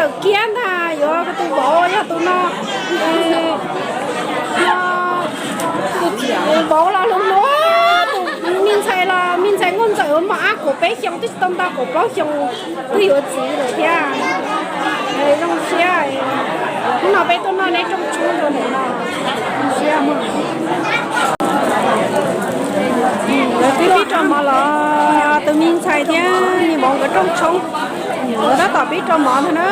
Tawm kiag ntag, yuav tus vauv yog tus no, tus vauv los hlub hlub, tus me ntxhais los me ntxhais nkauj ntxawm mos ab kaum peb xyoo twb tsis tau nto kaum plaub xyoo twb yuav txiv lawm thiab. Zoo siab, hnub no peb tuaj noj neb rooj tshoob rau ntawm no, zoo siab. Lawv twb pib rau mov los, tus me ntxhais thiab me vauv nkawd rooj tshoob, lawv tab tom pib rau mov ntag na.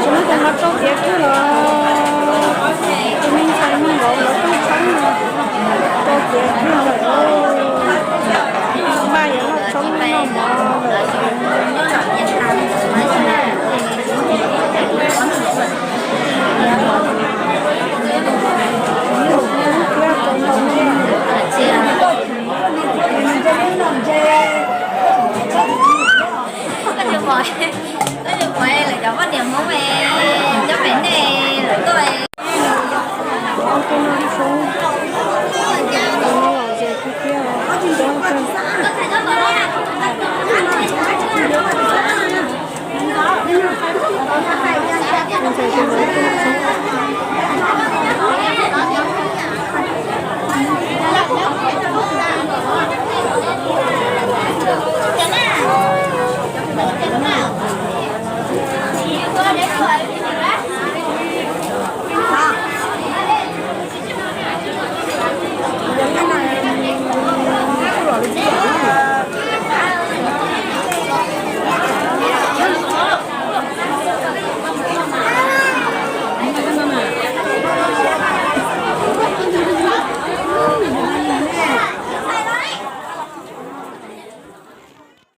Tsis muaj tus no rau tiav kiag los, tus me ntxhais me vauv lawv rooj tshoob no rau tiav kiag lawm. Npaj yuav noj tshoob noj mov lawm. Koj yuav pom, koj yuav pom lawv cov poj niam Hmoob nyob pem nej lawv tuaj.